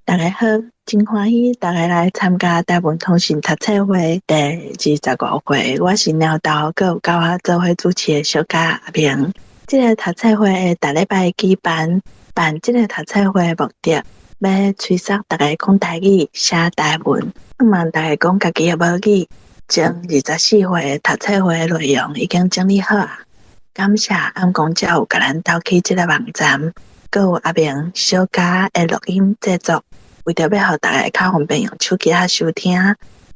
大家好，真歡喜大家來參加台文通信讀冊會第25回。我是貓豆，閣有佮我做伙主持的小嘉阿明。這个讀冊會逐禮拜舉辦，辦這个讀冊會的目的，欲催促大家講台語、寫台文，向望大家講家己的母語。前24回的讀冊會的內容已經整理好啊。感謝暗公才有共咱鬥起這个網站，閣有阿明小嘉的錄音製作，為著欲予大家較方便用手機仔收聽，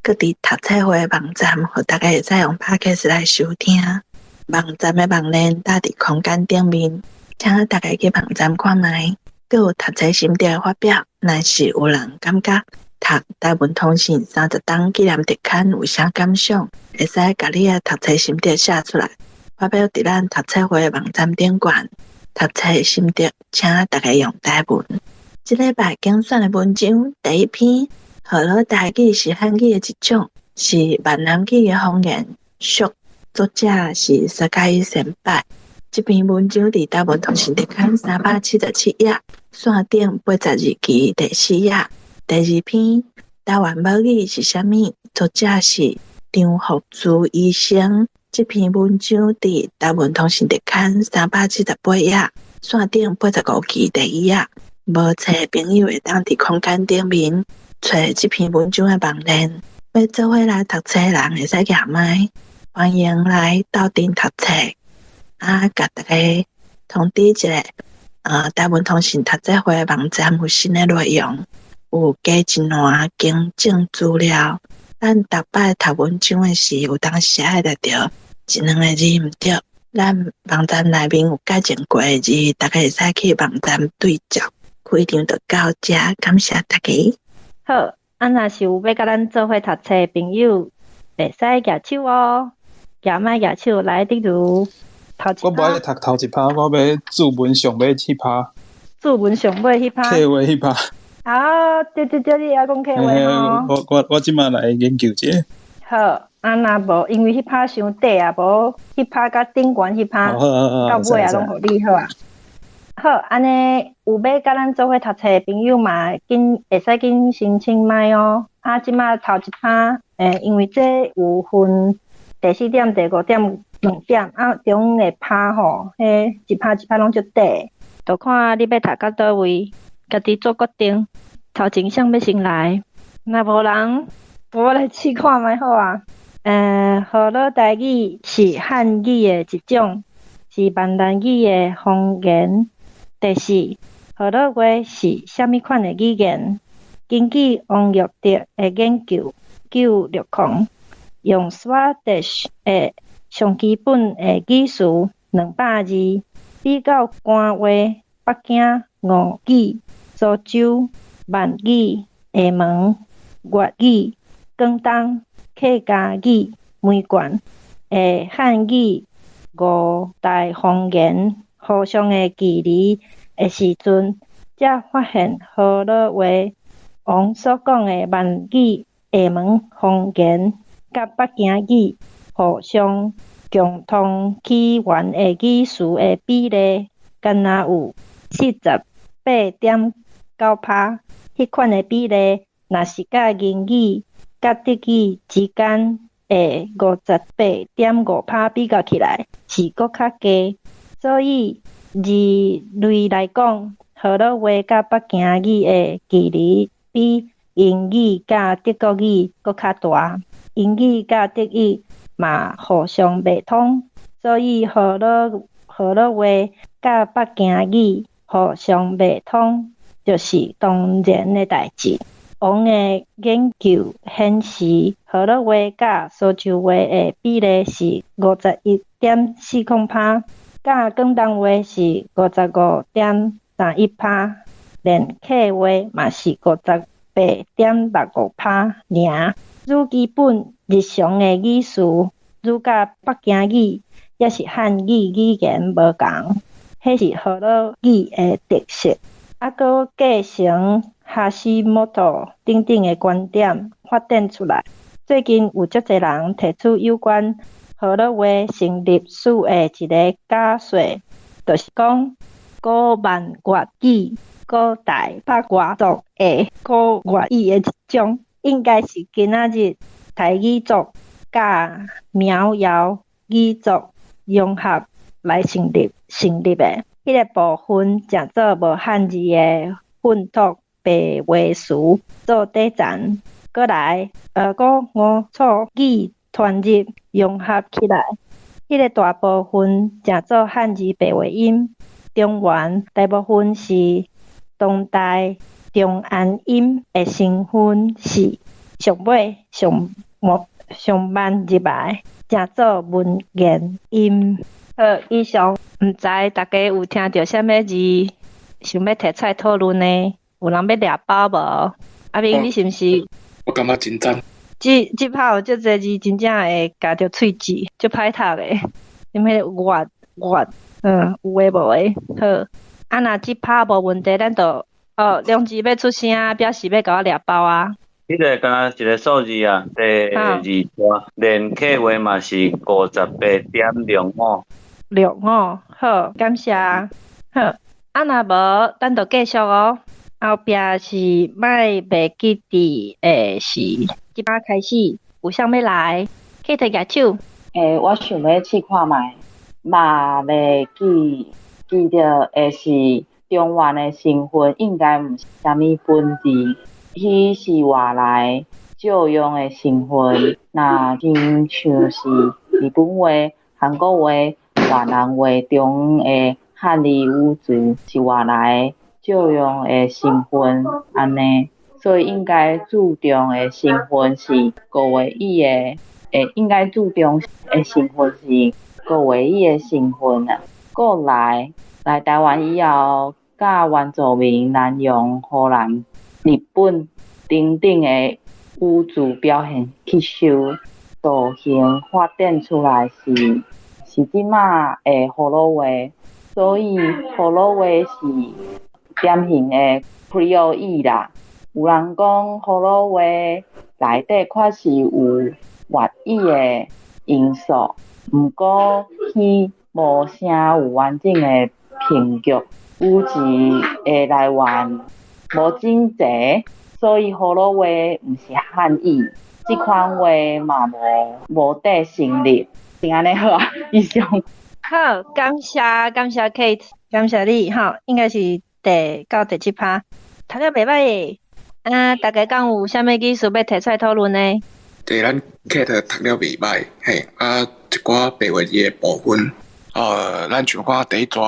閣佇讀冊會的網站，予大家會使用 Podcast 來收聽。網站的網鏈搭佇空間頂面，請大家去網站看覓。閣有讀冊心得的發表，若是有人感覺讀台文通信30冬紀念特刊有啥感想，會使共你的讀冊心得寫出來，發表佇咱讀冊會的網站頂懸。讀冊心得，請大家用台文。這禮拜揀選的文章，第一篇，河洛台語是漢語的一種，是閩南語的方言，俗。作者是沙嘉伊先輩。這篇文章佇台文通信特刊377頁，線頂82期第四頁。第二篇，台灣母語是啥物？作者是張福珠醫生。這篇文章佇台文通信特刊378頁，線頂85期第一頁。無冊的朋友會當佇空間頂面揣這篇文章的網鏈。欲做伙來讀冊的人會使舉麥，歡迎來鬥陣讀冊。啊，共大家通知一下，台文通信讀冊會的網站有新的內容，有加一欄更正資料。咱逐擺讀文章的時，有當時會掠著一兩个字毋對，咱網站內面有改正過的字，大家會使去網站對照。開場就到遮，感謝大家。好，啊，若是有欲佮咱做伙讀冊的朋友，會使舉手哦，舉麥舉手來，例如頭一我無愛讀頭一趴，我欲注文上尾彼趴。注文上尾彼趴。客話彼趴。啊，對對對，你會曉講客話吼。我這馬來研究一下。好，啊，若無，因為彼趴傷短啊，無彼趴佮頂懸彼趴，到尾啊攏予你好啊。好，按呢有欲佮咱做伙讀冊的朋友嘛，緊會使緊申請麥哦。啊，這馬頭一趴，因為這有分第四點、第五點兩點，啊，中的趴吼，彼一趴一趴攏足短，就看你欲讀到佗位，家己做決定。頭前誰欲先來？若無人，我來試看覓好啊。河洛台語是漢語的一種，是閩南語的方言。第四，河洛話是啥物款的語言？根據王玉德的研究，960用 Swadesh 的上基本的語詞200字，比較官話、北京吳語、蘇州閩語、廈門粵語、廣東客家語、梅縣的漢語五大方言互相的距離的時陣，才發現河洛話王所講的閩語、廈門方言佮北京語互相共同起源的語詞的比例，干焦有48.9%。彼款的比例，若是佮英語佮德語之間的58.5%比較起來，是閣較低。所以，字類來講，河洛話佮北京語的距離比英語佮德國語閣較大。英語佮德語嘛互相袂通，所以河洛話佮北京語互相袂通，就是當然的代誌。王的研究顯示，河洛話佮蘇州話的比例是51.40%，佮廣東話是55.31%，連客話嘛是58.65%爾。愈基本日常的語詞，愈佮北京語抑是漢語語言無仝，彼是河洛語的特色。猶閣繼承哈希摩多等等的觀點發展出來。最近有足濟人提出有關河洛話成立史的一个假說，就是講古閩粵語古代北外族的古越語的一種，應該是今仔日台語族佮苗瑤語族融合來成立的。彼個部分誠做無漢字的訓讀白話詞做底層，閣來古吳楚語傳入融合起來。彼個大部分誠做漢字白話音，中原大部分是當代重安音的成分是上尾上末上慢入來，誠做文言音。好，以上毋知大家有聽著啥物字，想欲提出來討論呢？有人欲掠包無？阿明，你是毋是？我感覺真讚。這擺有足濟字，真正會咬著喙齒，足歹讀的。啥物越越，有的無的。好，啊，若這擺無問題，咱就哦，兩字欲出聲，表示欲共我掠包啊。彼個敢若一個數字啊，第二段連客話嘛是58.65。六五，好，感謝。好，啊，若無，咱就繼續哦。後壁是莫袂記佇的是，這擺開始有啥欲來？Kate 舉手。欸，我想欲試看覓，嘛袂記著的是中原的成分應該毋是啥物本字，彼是外來借用的成分，若親像是日本話、韓國話、越南話中的漢字語詞是外來借用的成分，按呢，所以應該注重的成分是古越語的，欸，應該注重的成分是古越語的成分啊。過來來台灣以後，佮原住民南洋、荷蘭、日本等等的語詞表現吸收，造型發展出來是這馬的福佬話，所以福佬話是典型的克里爾語啦。有人講福佬話內底確實有越語的因素，毋過彼無啥有完整的憑據，語詞的來源無整齊，所以福佬話毋是漢語，這款話嘛無得成立。是按呢好啊，以上。好，感謝感謝 Kate，感謝你吼，應該是第到第七趴，讀了袂䆀。啊，大家敢有啥物意思欲提出來討論呢？對，咱 Kate 讀了袂䆀，嘿，啊，一寡白話字的部分，咱像看第一逝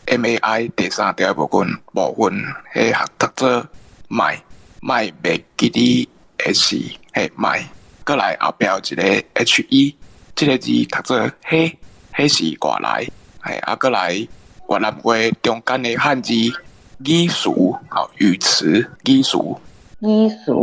MAI 第三條部分，彼讀做賣賣袂記得的是，嘿賣，閣來後壁有一個 HE，這個字讀做彼，彼是外來，嘿，啊，閣來越南話中間的漢字語詞，吼，語詞語詞。語詞，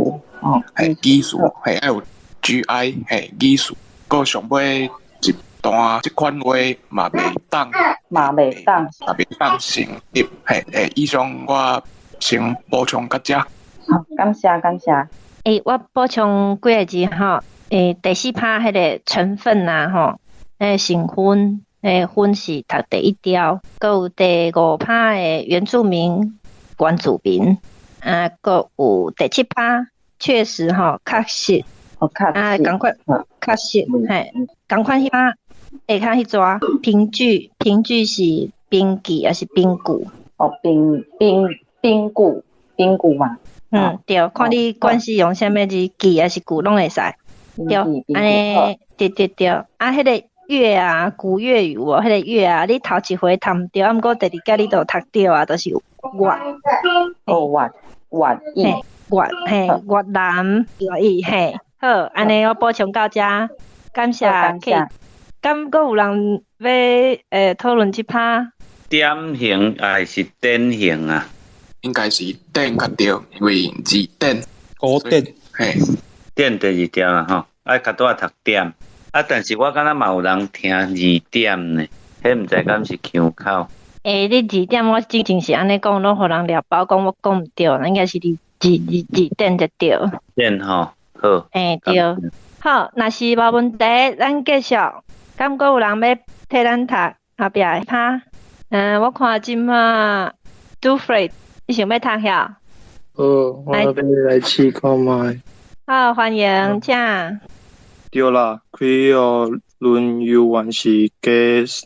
哦，嘿，語詞，嘿，愛有 GI，嘿，語詞，閣上尾一段這款話嘛袂當，嘛袂當，嘛袂當成立，嘿，嘿，以上我先補充到這。好，感謝感謝。欸，我補充幾個字吼，欸，第四趴彼個成分啊，吼，欸，成分，欸，分是讀第一條，閣有第五趴的原住民、原住民。啊，閣有第七趴，確實吼，確實，啊，仝款，確實，嘿，仝款彼趴，下跤彼逝憑據，憑據是憑據抑是憑據？哦，憑據，憑據嘛。嗯，對，看你管是用啥物字，據抑是句攏會使。對，按呢，對對對，啊，彼個粵啊，古粵語無，彼個粵啊，你頭一回讀毋著，啊，毋過第二擺你就讀著啊，就是越。哦，越。越語，越嘿，越南粵語嘿，好，按呢我補充到這，感謝 Kate。敢閣有人欲討論這趴？典型還是典型啊？應該是典較對，因為字典。古典。嘿，典第二條啦吼，愛較拄仔讀點，啊，但是我感覺嘛有人聽二點呢，彼毋知敢是腔口。欸，你字典我之前是按呢講，攏予人掠包講我講毋對，應該是字典才對。典吼，好。欸，對。好，若是無問題，咱繼續。敢閣有人欲替咱讀後壁的趴？嗯，我看這馬 Do Fred，你想欲讀遐？好，我欲來試看覓。好，歡迎，請。對啦，開學論猶原是假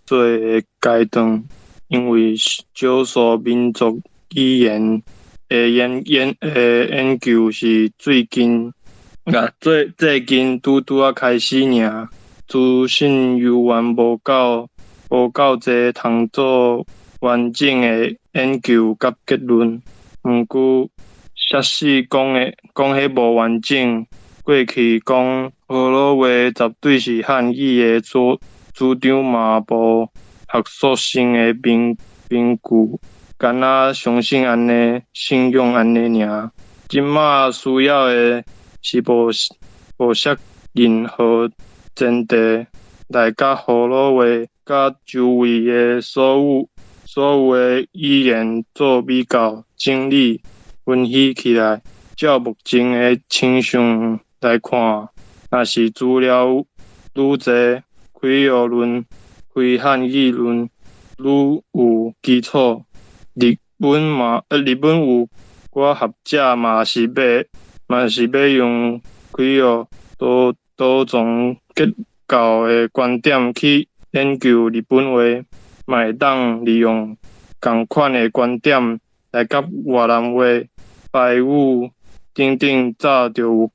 說的階段，因為少數民族語言的研究是最近拄拄仔開始爾，資訊猶原無夠濟通做完整的研究佮結論。毋過，設使講彼無完整，過去講河洛話絕對是漢語的主張嘛無學術性的憑據，干焦相信按呢，信仰按呢爾。這馬需要的是無設任何前提來共河洛話佮周圍的所有的語言做比較、整理、分析起來。照目前的傾向來看，若是資料愈濟，開學論、非漢語論愈有基礎。日本有寡學者嘛是欲用開學多重結構的觀點去研究日本話，嘛會當利用仝款的觀點來佮越南話、白語等等早就有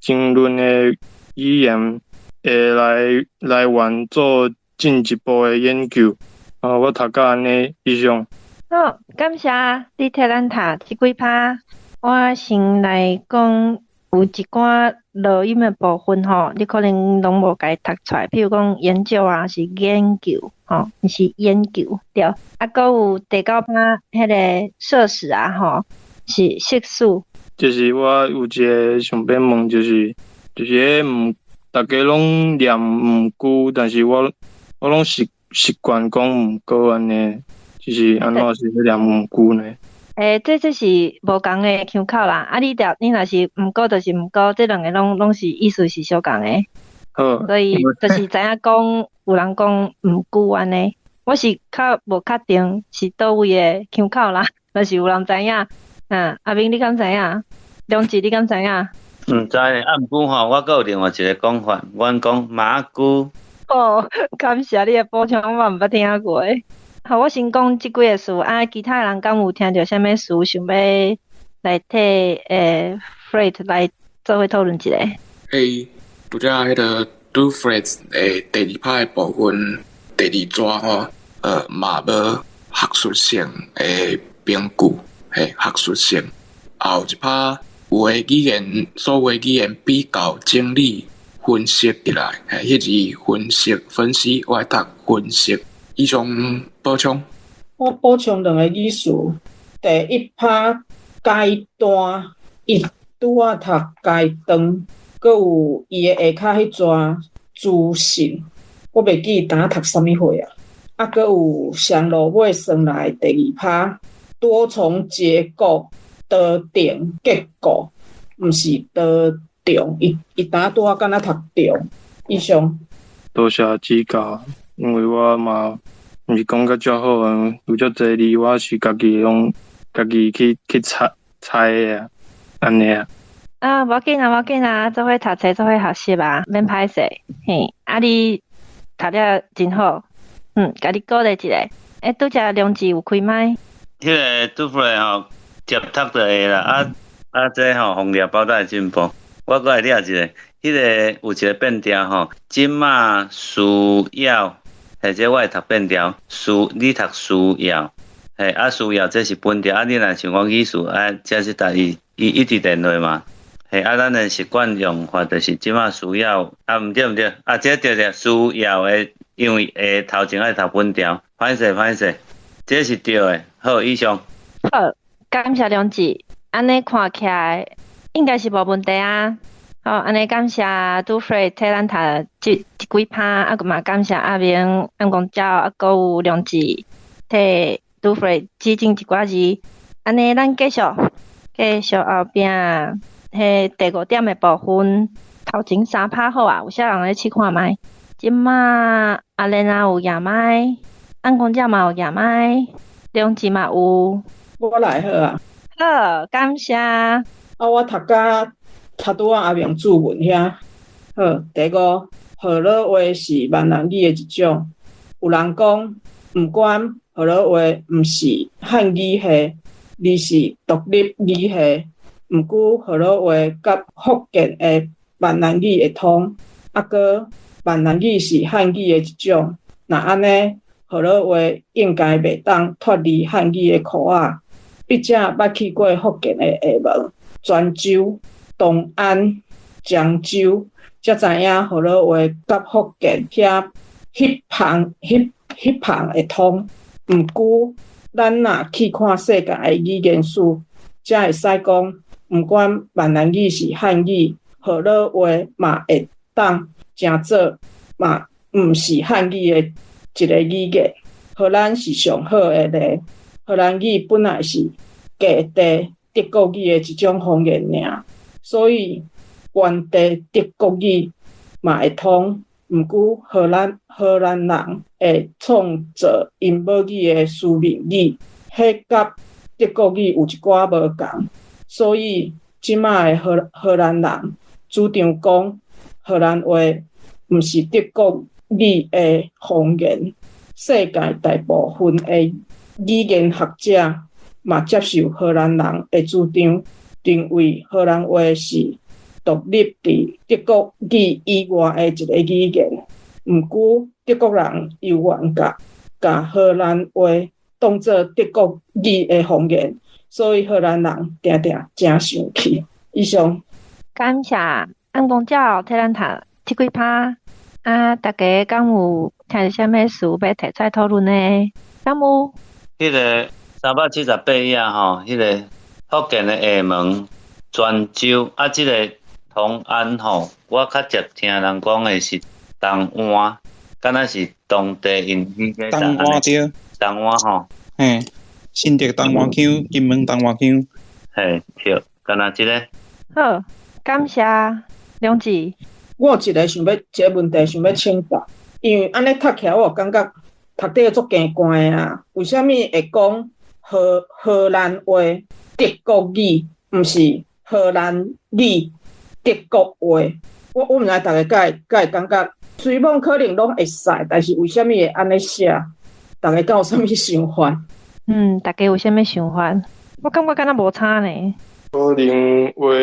爭論的語言的來源做進一步的研究。啊，我讀到按呢，以上。好，感謝你替咱讀這幾拍。我先來講有一寡落音的部分吼，你可能攏無共伊讀出來。譬如講研究啊，是研究吼，毋是研究對。啊，閣有第九拍彼个設施啊吼，是設施。就是我有一个想欲問，就是彼毋，逐家攏念毋過，但是我攏習慣講毋過按呢，就是按怎是欲念毋過呢？欸，這是無仝的腔口啦。啊，你若是毋過，就是毋過，這兩个攏是意思是相仝的。好。所以就是知影講有人講毋過按呢，我是較無確定是佗位的腔口啦，若是有人知影，嗯，阿明你敢知影？梁志你敢知影？毋知呢，啊，毋過吼，我閣有另外一个講法，阮講麻龜。哦，感謝你的補充，我毋捌聽過。好，我先講這幾个詞，啊，其他人敢有聽著啥物詞，想欲來替Fred 來做伙討論一下？嘿，拄才彼个拄 Fred 的第二拍的部分，第二逝吼，嘛無學術性的憑據，嘿，學術性。後一拍有的語言，所謂語言比較整理分析起來，嘿，彼字分析分析，我愛讀分析。以上補充。我補充兩個語詞，第一拍階段，伊拄仔讀階段，閣有伊的下跤彼逝資訊，我袂記當讀啥物貨啊。啊，閣有上落尾算來第二拍多重結構多重結構，毋是多重，伊當拄仔敢若讀重。以上。多謝指教，因為我嘛毋是講甲遮好啊，有遮濟字我是家己攏家己去猜猜的啊，按呢啊。啊，無要緊啊，無要緊啊，做伙讀冊，做伙學習啊，免歹勢。嘿，啊，你讀了真好，嗯，共你鼓勵一下。欸，拄才梁志有開麥？彼个拄出來吼，接讀就會啦。啊啊，這吼紅葉包袋進步，我閣來掠一个，彼个有一个變調吼，這馬需要，或者我會讀變調，你讀需要，嘿，啊需要這是本調，啊你若想講語詞，啊這是讀伊一直連落嘛，嘿，啊咱的習慣用法就是這馬需要，啊毋對毋對，啊這對對需要的，因為下頭前愛讀本調，歹勢歹勢，這是對的，好，以上。好，感謝梁志，按呢看起來應該是無問題啊。好，按呢感謝杜 Fred 替咱讀這幾拍，啊，嘛感謝阿明、暗公鳥，啊，閣有梁志替杜 Fred 指正一寡字。按呢，咱繼續後壁彼第五點的部分，頭前三拍好啊，有啥人咧試看覓？這馬阿蓮仔有舉麥，暗公鳥嘛有舉麥，梁志嘛有。我來好啊。好，感謝。啊，我讀甲頭拄仔阿明注文遐。好，第五，河洛話是閩南語的一種。有人講，毋管河洛話毋是漢語系，而是獨立語系。毋過河洛話佮福建的閩南語會通，啊閣閩南語是漢語的一種。若按呢，河洛話應該袂當脫離漢語的箍仔。筆者捌去過福建的廈門、泉州、同安、漳州，才知影河洛話佮福建遐彼旁、彼彼旁會通。毋過，咱若去看世界的語言史，才會使講，毋管閩南語是漢語，河洛話嘛會當成做嘛毋是漢語的一个語言。荷蘭是上好的例。荷蘭語本來是隔地德國語的一種方言爾，所以原地德國語嘛會通。毋過荷蘭人會創造𪜶母語的書面語，彼佮德國語有一寡無仝，所以這馬的荷蘭人主張講荷蘭話毋是德國語的方言。世界大部分的語言學者嘛接受荷蘭人的主張，認為荷蘭話是獨立佇德國語以外的一个語言。毋過德國人猶原共荷蘭話當做德國語的方言，所以荷蘭人定定誠生氣。以上。感謝安公鳥替咱讀這幾拍啊！大家敢有聽著啥物事欲提出來討論呢？敢有？彼个378頁吼，彼个福建的廈門、泉州啊，這个同安吼，我較捷聽人講的是東灣，敢若是當地𪜶語東灣對。東灣吼。嘿，新竹東灣腔，金門東灣腔。嘿，對，敢若這个。好，感謝梁志。我有一个想欲，一个問題想欲請教，因為按呢讀起來，我有感覺讀得足奇怪的啊！為啥物會講荷蘭話、德國語，毋是荷蘭語、德國話？我毋知大家敢會感覺，雖罔可能攏會使，但是為啥物會按呢寫？大家敢有啥物想法？嗯，大家有啥物想法？我感覺敢若無差呢。可能話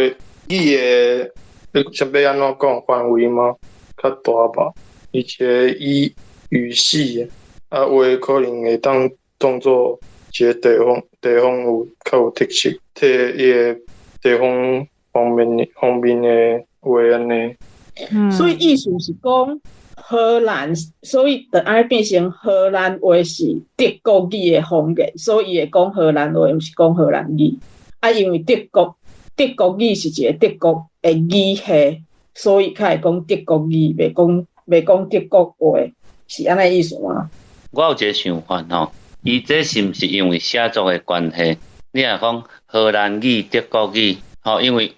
語的，欲按怎講範圍嗎？較大吧，而且語語系啊話可能會當當做一个地方有較有特色，替伊个地方方面的話按呢。所以意思是講荷蘭，所以就按呢變成荷蘭話是德國語的方言，所以伊會講荷蘭話，毋是講荷蘭語。啊，因為德國語是一个德國的語系，所以較會講德國語，袂講德國話，是按呢意思嗎？我有一个想法吼，伊這是毋是因為寫作的關係？你若講荷蘭語、德國語，吼，因為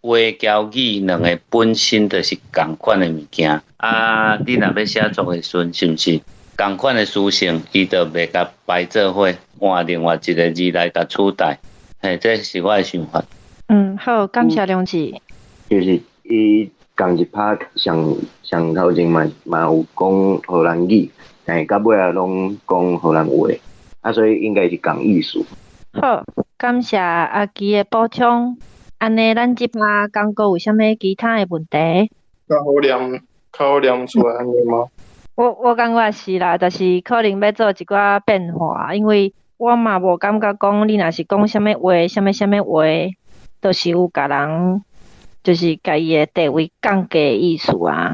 話交語兩个本身就是仝款的物件。啊，你若欲寫作的時陣，是毋是仝款的屬性，伊就袂共排做伙，換另外一个字來共取代。嘿，這是我的想法。嗯，好，感謝梁志。就是伊仝一拍上上頭前嘛有講荷蘭語，但是到尾仔攏講荷蘭話，啊，所以應該是仝意思。好，感謝阿基的補充。按呢，咱這拍敢閣有啥物其他的問題？較好念出來按呢嗎？我感覺是啦，就是可能欲做一寡變化，因為我嘛無感覺講你若是講啥物話，啥物啥物話，就是有共人就是共伊的地位降低的意思啊。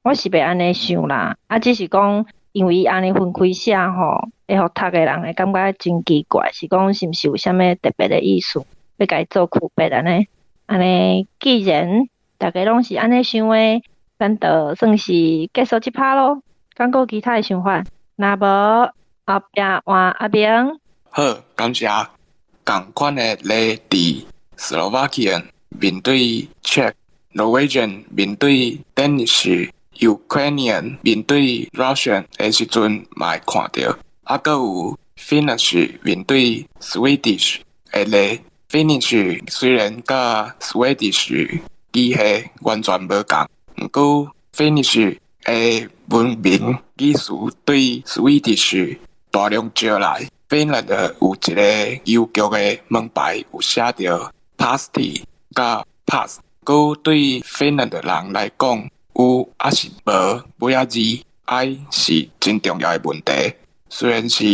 我是袂按呢想啦，啊，只是講因為伊按呢分開寫吼，會予讀的人會感覺真奇怪，是講是毋是有啥物特別的意思，欲共伊做區別按呢？按呢，既然大家攏是按呢想的，咱就算是結束這拍囉。敢閣有其他的想法？若無，後壁換阿明。好，感謝。仝款的例佇 Slovakian 面對 Czech、Norwegian 面對 Danish、Ukrainian 面對 Russian 的時陣嘛會看著，啊，閣有 Finnish 面對 Swedish 的例。Finnish 雖然佮 Swedish 語系完全無仝，毋過 Finnish 的文明語詞對 Swedish 大量借來。芬蘭有一个郵局的門牌有寫著 Posti 佮 Pass，閣對芬蘭的人來講，有抑是無尾仔字 I 是真重要的問題。雖然是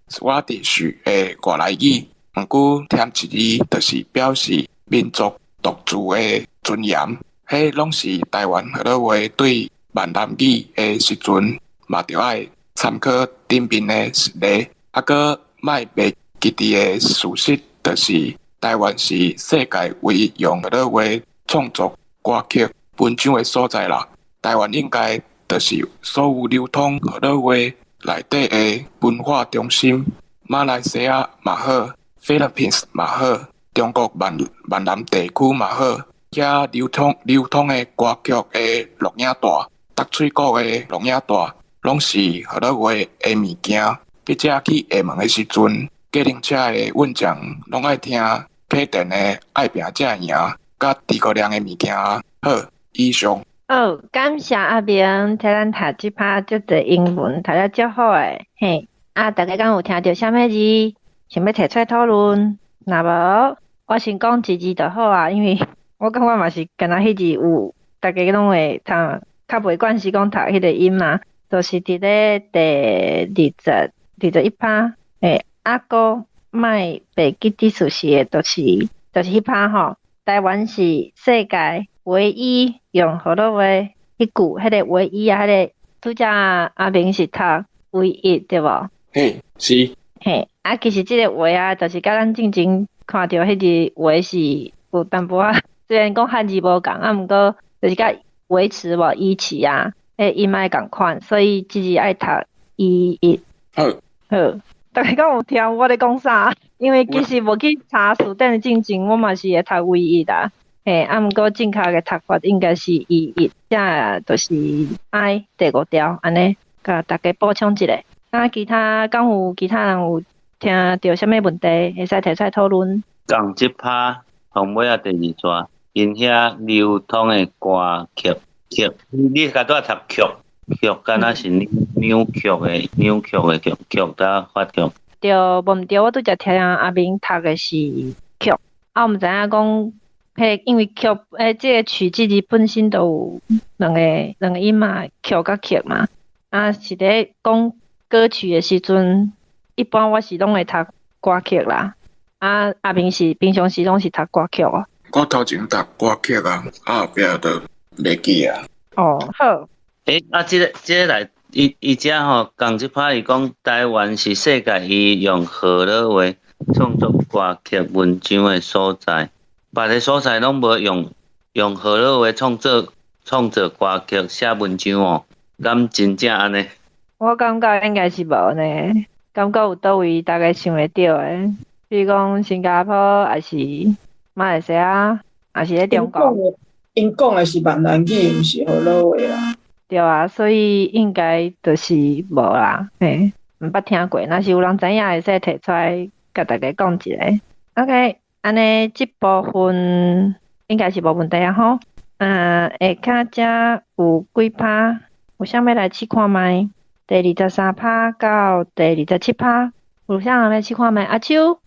Swedish 的外來語，毋過添一字就是表示民族獨自的尊嚴。彼攏是台灣河洛話對閩南語的時陣，嘛著愛參考頂面的實例。啊，閣莫袂記佇的事實，就是台灣是世界唯一用河洛話創作歌曲文章的所在啦。台灣應該就是所有流通河洛話內底的文化中心。馬來西亞嘛好，菲律賓嘛好，中國閩南地區嘛好，遐流通的歌曲的錄影帶、逐喙鼓的錄影帶，攏是河洛話的物件。筆者去廈門的時陣，計程車的運將攏愛聽啟電的《愛拚才會贏》佮諸葛亮的物件。好，以上。哦，感謝阿明替咱讀這拍足濟英文，讀得足好的，嘿。啊，大家敢有聽著啥物字，想欲提出來討論？若無，我先講一字就好啊，因為我感覺嘛是敢若彼字有，大家攏會讀較袂慣是講讀彼个音嘛，就是佇咧第21拍，欸，啊閣莫袂記佇事實的，就是彼拍吼。台灣是世界唯一用河洛話彼句，彼个唯一啊，彼个拄才阿明是讀唯一對無？嘿，是。嘿，啊，其實這个話啊，就是佮咱進前看著彼字話是有淡薄仔，雖然講漢字無仝，啊，毋過就是佮維持無維持啊，彼音愛仝款，所以這字愛讀一一。好。好，大家敢有聽我咧講啥？因為其實無去查辭典的進前，我嘛是會讀唯一啦。嘿，啊，毋過正確的讀法應該是一一，這就是 I 第五條，按呢，共大家補充一下。啊，其他敢有其他人有聽著啥物問題，會使提出來討論。仝這拍從尾仔第二逝，𪜶遐流通的歌曲曲，你共拄仔讀曲曲，敢若是扭曲的扭曲的曲曲甲發曲。對，無毋對，我拄才聽阿明讀的是曲，啊，我毋知影講，彼因為曲，欸，這个曲這字本身就有兩個音嘛，曲佮曲嘛，啊，是佇講歌曲的時陣，一般我是攏會讀歌曲啦，啊，阿明是平常時攏是讀歌曲哦。我頭前讀歌曲啊，啊後壁就袂記啊。哦，好。欸，啊，這個來，伊遮吼，仝這拍伊講台灣是世界伊用河洛話創作歌曲文章的所在，別个所在攏無用河洛話創作歌曲寫文章哦，敢真正按呢？我感覺應該是無呢，感覺有佗位大家想會著的，比如講新加坡，抑是馬來西亞，抑是咧中國。𪜶講的是閩南語，毋是河洛話啊。對啊，所以應該就是無啦，嘿，毋捌聽過。若是有人知影，會使提出來共大家講一下。OK，按呢這部分應該是無問題啊吼。啊，下跤遮有幾拍，有啥欲來試看覓？第23拍到第27拍，有啥人欲試看覓？阿秋，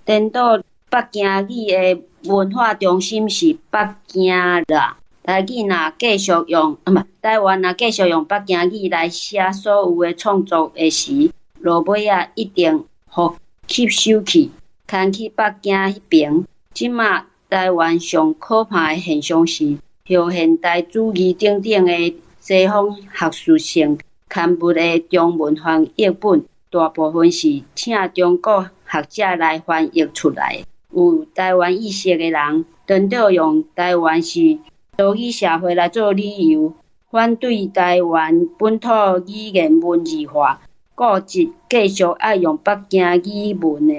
顛倒北京語的文化中心是北京啦。台語若繼續用，啊，毋，台灣若繼續用北京語來寫所有的創作的時，落尾仔一定予吸收去，牽去北京彼爿。這馬台灣上可怕的現象是，後現代主義等等的西方學術性刊物的中文翻譯本，大部分是請中國學者來翻譯出來。有台灣意識的人，顛倒用台灣是多語社會來做理由，反對台灣本土語言文字化，固執繼續愛用北京語文的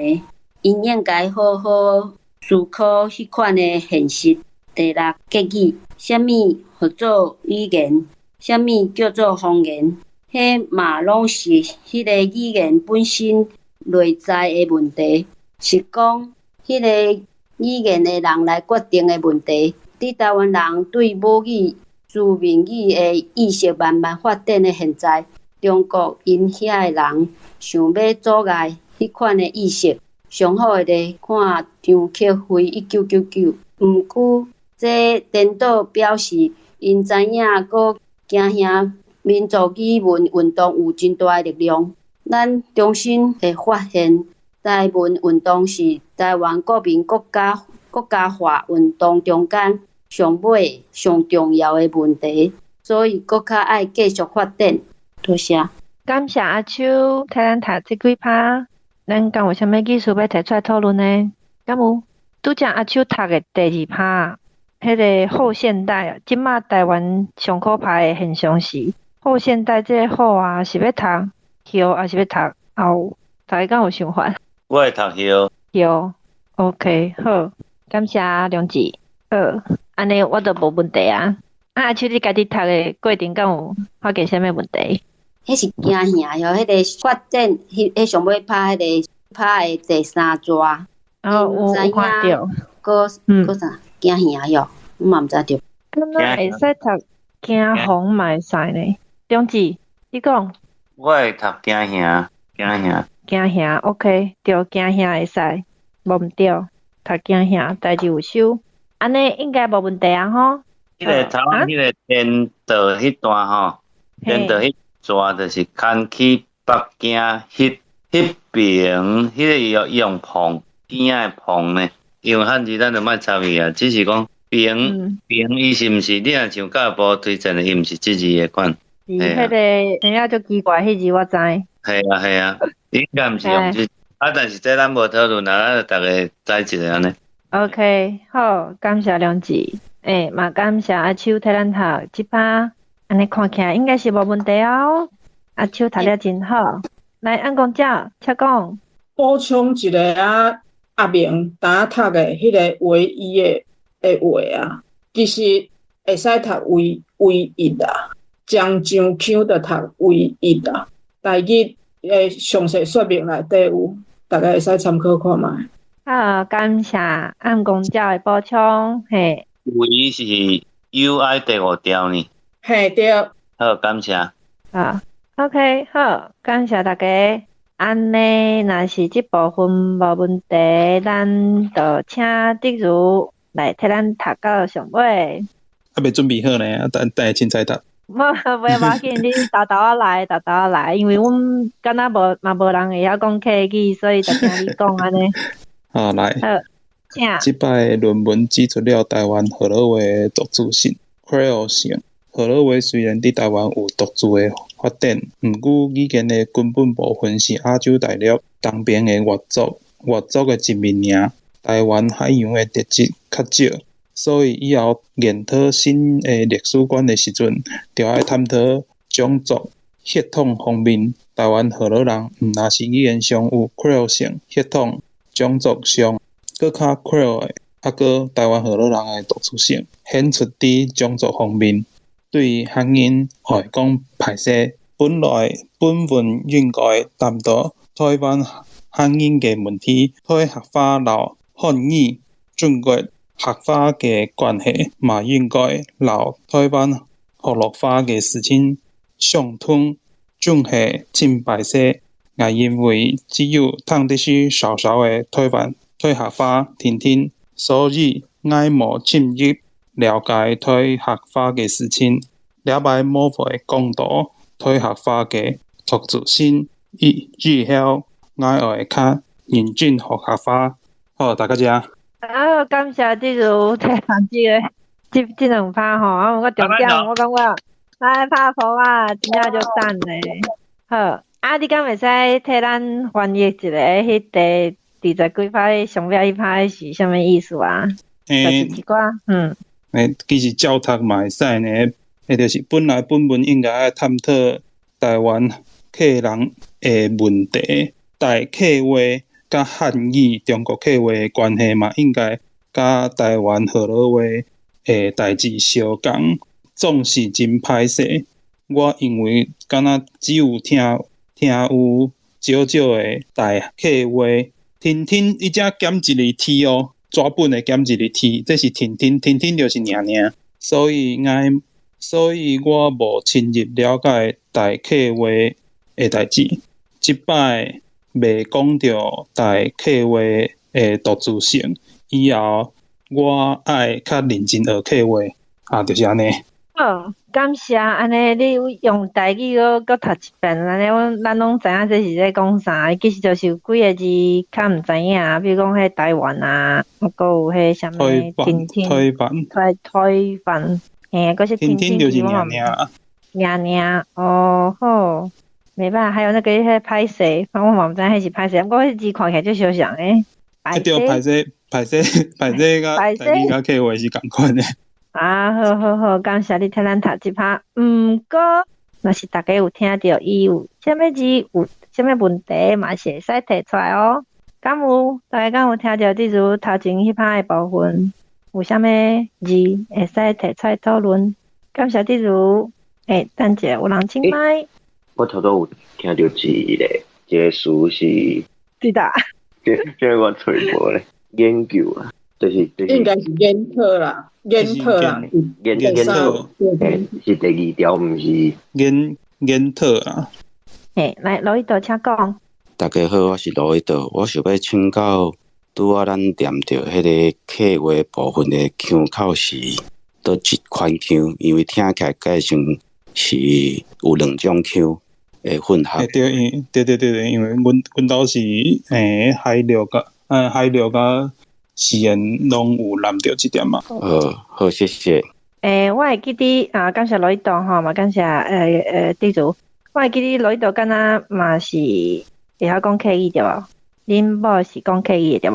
，𪜶應該好好思考彼款的現實。第六，國語，啥物號做語言？啥物叫做方言？彼嘛攏是彼个語言本身內在的問題。是講彼个語言的人來決定的問題。佇臺灣人對母語、書面語的意識慢慢發展的現在，中國𪜶遐的人想欲阻礙彼款的意識。上好的咧，看張克輝1999。毋過，這顛倒表示，𪜶知影閣驚嚇民族語文運動有真大的力量。咱中心會發現，台文運動是臺灣國民國家國家化運動中間上尾上重要的問題，所以閣較愛繼續發展。多謝。感謝阿秋替咱讀這幾拍，咱敢有啥物意思欲提出來討論呢？敢有？拄才阿秋讀的第二拍，彼个後現代啊，這馬臺灣上可怕的現象是後現代這个後啊，是欲讀後，抑是欲讀後？大家敢有想法？我會讀後。後，OK，好，感謝梁志。好，按呢我就無問題啊。啊，阿秋你家己讀的過程敢有發現啥物問題？彼是驚嚇喲，彼个發展，彼上尾拍彼个拍的第三逝。哦，有看著。閣閣啥？驚嚇喲，我嘛毋知著。敢若會使讀驚惶嘛會使呢？中志，你講。我會讀驚嚇，驚嚇。驚嚇，OK，對，驚嚇會使，無毋對，讀驚嚇，代誌有收，按呢應該無問題啊吼。彼个頭彼个顛倒彼段吼，顛倒彼逝就是牽去北京彼邊，彼个伊用旁邊仔的旁呢，因為漢字咱就莫插伊啊，只是講邊邊伊是毋是？你若像教育部推薦的，伊毋是這字的款。是彼个生了足奇怪，彼字我知。係啊係啊，應該毋是用這，啊，但是這咱無討論啊，咱就逐个知一下按呢。 OK，好，感謝梁志，嘛感謝阿秋替咱讀這拍，按呢看起來應該是無問題哦。阿秋讀了真好，來按公鳥，請講。補充一下啊，阿明剛讀的彼个唯一的話啊，其實會使讀唯唯一啊，將將腔就讀唯一啊。台語的詳細說明內底有，大家會使參考看覓。好，感謝暗公鳥的補充，嘿。唯是 UI 第五條呢？嘿，對。好，感謝。好，OK，好，感謝大家。按呢，若是這部分無問題，咱就請德如來替咱讀到上尾。還未準備好呢，等等下凊彩讀。無，袂要緊，你沓沓仔來，沓沓仔來，因為阮敢若無嘛無人會曉講客語，所以就聽你講按呢。好，來。好，請。這擺論文指出了臺灣河洛話的獨自性、creole 性。河洛話雖然佇臺灣有獨自的發展，毋過語言的根本部分是亞洲大陸東邊的越族，越族的一面爾。臺灣海洋的特質較少，所以以後研討新的歷史觀的時陣，著愛探討種族血統方面。臺灣河洛人毋但是語言上有 creole 性血統，種族上閣較 creole 的，猶閣臺灣河洛人的獨自性顯出佇種族方面。對鄉音話講歹勢，本來本文應該談到臺灣鄉音的問題，台客話留漢語、中國客話的關係，嘛應該留臺灣河洛話的事情相通，總係真歹勢。我認為只有聽得是少少的臺灣台客話聽聽，所以我無深入了解台客話的事情，了擺無會講到台客話的獨自性，以後我會較認真學客話。好，大家遮。啊，感謝這組提這个這兩拍吼，啊，我重點我感覺來拍破啊，真正足讚的。好，啊，你敢會使替咱翻譯一下，彼第二十幾拍上尾彼拍是啥物意思啊？就是一寡，嗯。其實照讀嘛會使呢，就是本來本文應該愛探討臺灣客人的問題，台客話佮漢語、中國客話的關係嘛，應該佮臺灣河洛話的代誌相仝，總是真歹勢。我因為敢若只有聽聽有少少的台客話，聽聽伊才減一個 T 哦。紙本的減一个 T，這是婷婷，婷婷就是爾爾，所以我無深入了解台客話的代誌。這擺袂講著台客話的獨自性，以後我愛較認真學客話，啊，就是按呢。好，感謝按呢，你用台語閣閣讀一遍，按呢，阮咱攏知影這是咧講啥。其實就是有幾个字較毋知影，比如講彼台灣啊，啊，閣有彼啥物婷婷、推板、推推板，嘿，閣是婷婷就是爾爾，爾爾，哦好，袂歹，還有那個彼歹勢，我嘛毋知彼是歹勢，毋過彼字看起來足相像的。對，歹勢，歹勢，歹勢，佮台語佮客話是仝款的。啊，好好好，感謝你替咱讀這拍。毋過，若是大家有聽著伊有啥物字，有啥物問題，嘛是會使提出來哦。敢有？大家敢有聽著？例如頭前彼拍的部分，有啥物字會使提出來討論？感謝例如，欸，等者有人請麥。我頭拄有聽著一个，一个詞是。對的。這我揣無咧，研究啊，就是。應該是研討啦。研討啦，研研討，欸，是第二條，毋是研研討啊。欸，來羅一道，請講。大家好，我是羅一道，我想欲請教，拄仔咱念著彼个客話部分的腔口是佗一款腔，因為聽起來蓋像是有兩種腔的混合。欸，對，對對對對，因為阮阮兜是欸海陸佮海陸佮。自然攏有攬著這點嘛。好，謝謝。欸，我會記得啊，感謝羅一道吼，嘛感謝地主。我會記得羅一道敢若嘛是會曉講客語對無？恁某是講客語的對無？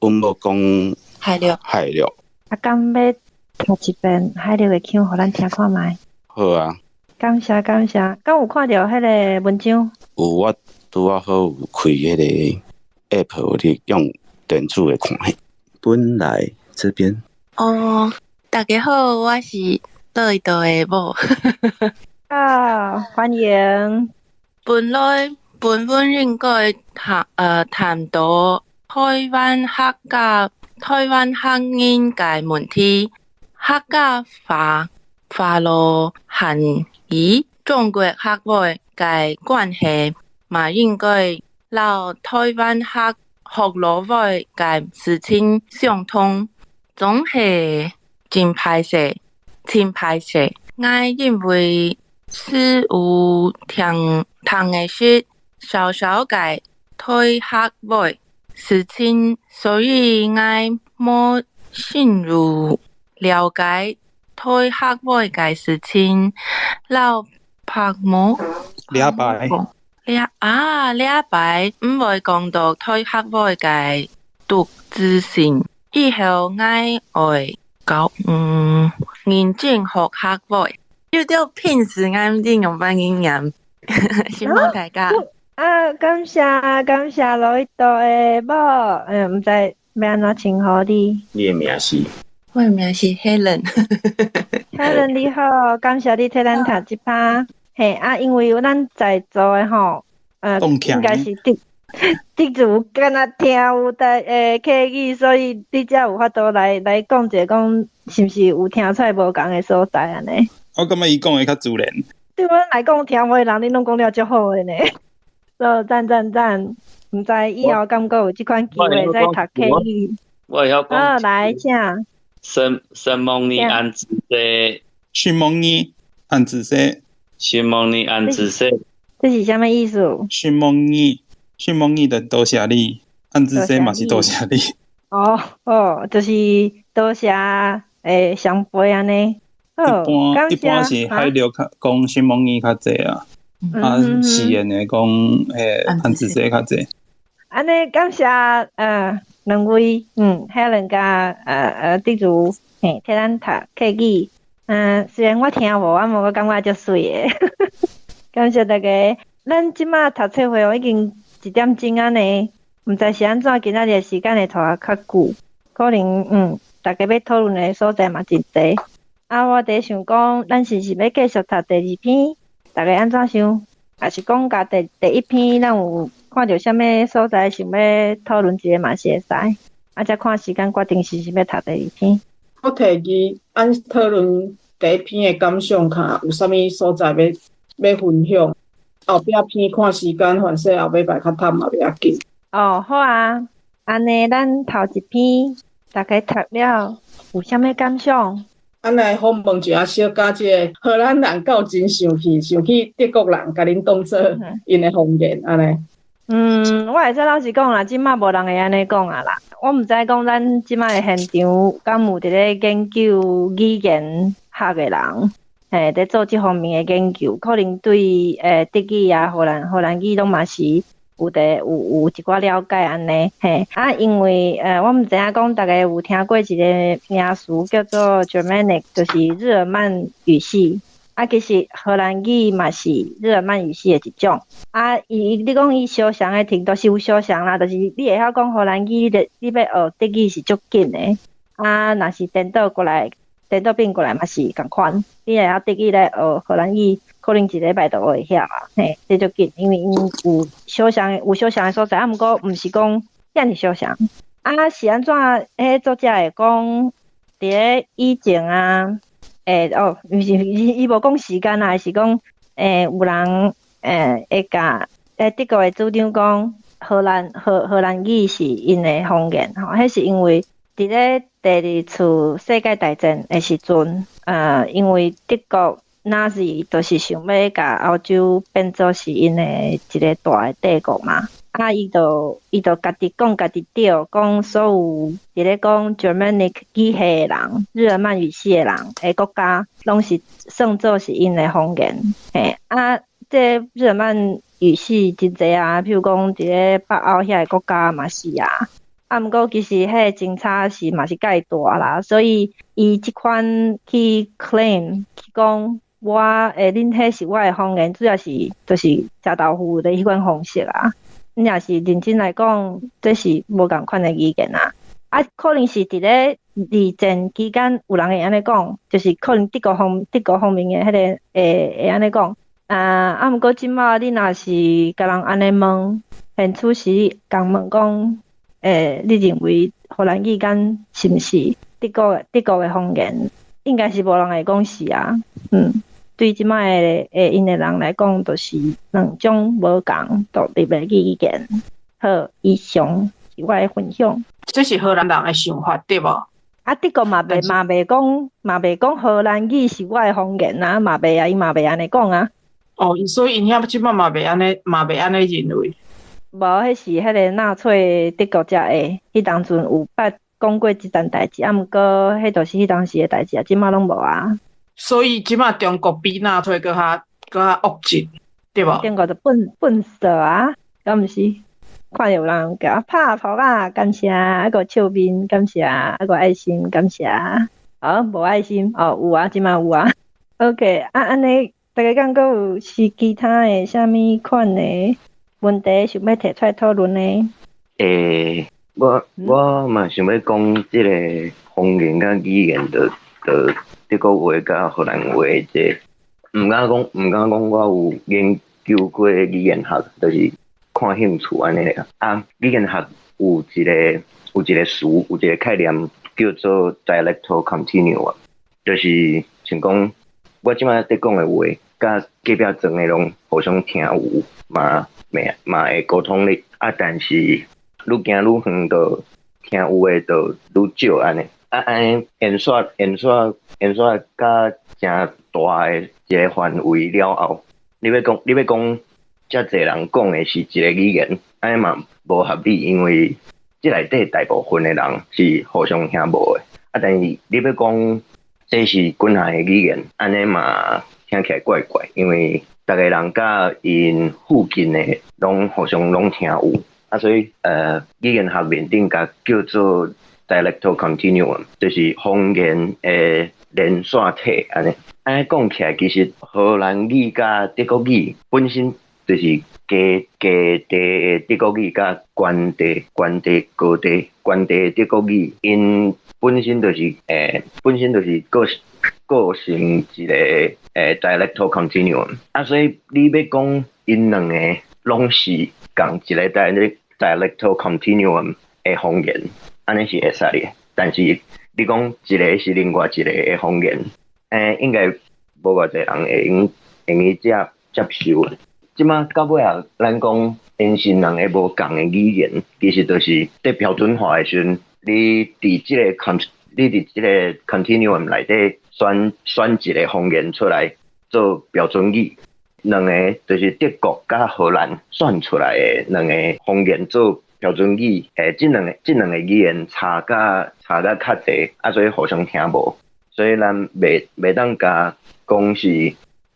阮某講海陸。海陸。啊，敢欲讀一遍海陸的腔，予咱聽看覓？好啊。感謝感謝，敢有看著彼个文章？有，我拄仔好有開彼个 app，有咧用電子的看。本來這邊哦，大家好，我是羅一道的某。啊，歡迎。本來本本應該談談到台灣客家、台灣客語个問題，客家話、華羅漢語、中國客話个關係，嘛應該撈台灣客。福佬話个事情相通，總係真歹勢，真歹勢。我認為是有聽聽的是少少个台客話事情，所以我無深入了解台客話个事情。老拍無？兩擺。掠啊掠擺，毋會講到台客話个獨自性。以後我會搞認真學客話。有點平時我毋知用反語言，希望大家。啊，感謝感謝羅一道的某，毋知欲按怎稱呼你？你的名是？我的名是 Helen。 Helen 你好，感謝你替咱讀這拍。嘿啊，因為咱在座的吼，應該是得得主敢若聽有台客語，所以你才有法度來來講一下，講是毋是有聽出來無仝的所在按呢？我感覺伊講的較自然。對阮來講，聽無的人，恁攏講了足好的呢。所以讚讚讚，毋知以後敢閣有這款機會會使讀客語。我會曉講。好，來，請。什什麼你安子說？什麼你安子說？什麼你安子說？這是啥物意思？什麼你？什麼你的多謝你，安子說嘛是多謝你。哦哦，就是多謝相陪按呢。一般一般是海陸較講什麼你較濟啊，啊自然的講安子說較濟。按呢感謝兩位，Helen 佮地主，嘿，替咱讀客語。雖然我聽無，啊，無我感覺足媠的。感謝大家。咱這馬讀冊會已經一點鐘按呢，毋知是按怎今仔日時間會拖較久，可能大家欲討論的所在嘛真濟。啊，我佇想講，咱是毋是欲繼續讀第二篇？大家按怎想？抑是講共第第一篇，咱有看著啥物所在想欲討論一下嘛是會使。啊，才看時間決定是毋是欲讀第二篇。我提議按討論第一篇的感想，看有啥物所在欲分享。後壁篇看時間，反正後尾擺較忝嘛，袂要緊。哦，好啊，按呢咱頭一篇逐家讀了有啥物感想？按來訪問一下小嘉，這个荷蘭人敢有真生氣，想去德國人共恁當做𪜶的方言按呢？嗯，我會使老實講啦，這馬無人會按呢講啊啦。我毋知講咱這馬的現場敢有佇咧研究語言學的人，嘿，佇做這方面的研究，可能對德語啊、荷蘭語攏嘛是有佇有有一寡了解按呢，嘿。啊，因為我毋知影講逐家有聽過一個名詞叫做 Germanic，就是日耳曼語系。啊，其實荷蘭語嘛是日耳曼語系的一種。啊，伊你講伊相像的程度是有相像啦，就是你會曉講荷蘭語，你欲學德語是足緊的。啊，若是顛倒過來，顛倒變過來嘛是仝款。你會曉德語來學荷蘭語，可能一禮拜就會曉啊。嘿，這足緊，因為𪜶有相像有相像的所在，啊，毋過毋是講遮爾相像。啊，是按怎？彼作者會講佇咧以前啊。欸哦，毋是伊無講時間啊，是講有人會共德國的主張講荷蘭語是𪜶的方言吼，彼是因為佇咧第二次世界大戰的時陣，因為德國納粹就是想欲共歐洲變做是𪜶的一个大的帝國嘛。啊，伊就家己講家己對，講所有佇咧講 Germanic 語系的人，日耳曼語系的人的國家，攏是算做是𪜶的方言。嘿，啊，這日耳曼語系真濟啊，譬如講佇咧北歐遐个國家嘛是啊。啊，毋過其實彼个爭差是嘛是蓋大啦，所以伊這款去 claim 去講我恁彼是我的方言，主要是就是食豆腐的彼款方式啊。你若是認真來講，這是無仝款的語言啊。啊，可能是佇咧二戰期間有人會按呢講，就是可能德國方面的彼个會按呢講。啊，毋過這馬你若是共人按呢問，現此時共問講，你認為荷蘭語敢是毋是德國的方言？應該是無人會講是啊。對這馬的𪜶的人來講，就是兩種無仝獨立的語言。好，以上是我的分享。這是荷蘭人的想法，對無？啊，德國嘛袂講荷蘭語是我的方言啊，嘛袂啊，伊嘛袂按呢講啊。哦，所以𪜶遐這馬嘛袂按呢，嘛袂按呢認為。無，彼是彼个納粹德國才會，彼當陣有捌講過這層代誌，啊，毋過彼就是彼當時的代誌啊，這馬攏無啊。所以這馬中國比納粹閣較惡質，對無？中國就笨笨蛇啊，敢毋是？看有人共我拍噗仔，感謝，啊閣笑面，感謝，啊閣愛心，感謝。哦，無愛心，哦，有啊，這馬有啊。OK，啊，按呢，逐家敢閣有是其他的啥物款的問題想欲提出來討論呢？我嘛想欲講這个方言佮語言的德國話佮荷蘭話這個，毋敢講我有研究過語言學，就是看興趣按呢啦。啊，語言學有一個詞，有一個概念叫做 dialectal continuum，就是像講我這擺佇講的話，佮隔壁庄的攏互相聽有，嘛袂嘛會溝通咧。啊，但是愈行愈遠，就聽有的就愈少按呢。啊，按呢延續甲誠大的一个範圍了後，你欲講遮濟人講的是一个語言，按呢嘛無合理，因為這內底大部分的人是互相聽無的。啊，但是你欲講這是幾若个語言，按呢嘛聽起來怪怪，因為逐个人佮𪜶附近的攏互相攏聽有。啊，所以語言學面頂共叫做 dialectal continuum，就是方言的連線體按呢。按呢講起來，其實荷蘭語佮德國語本身就是低低的德國語佮懸地高地懸地德國語，𪜶本身就是構成一个dialectal continuum。啊，所以你欲講𪜶兩個攏是仝一个 dialectal continuum 的方言，按呢是會使的。但是你講一个是另外一个的方言，應該無偌濟人會用會用去接受的。這馬到尾仔，咱講𪜶是兩个無仝的語言，其實就是佇標準化的時陣，你佇這个 continuum 內底選一个方言出來做標準語，兩个就是德國佮荷蘭選出來的兩个方言做標準語，這兩个語言差甲較濟，啊，所以互相聽無，所以咱袂當共講是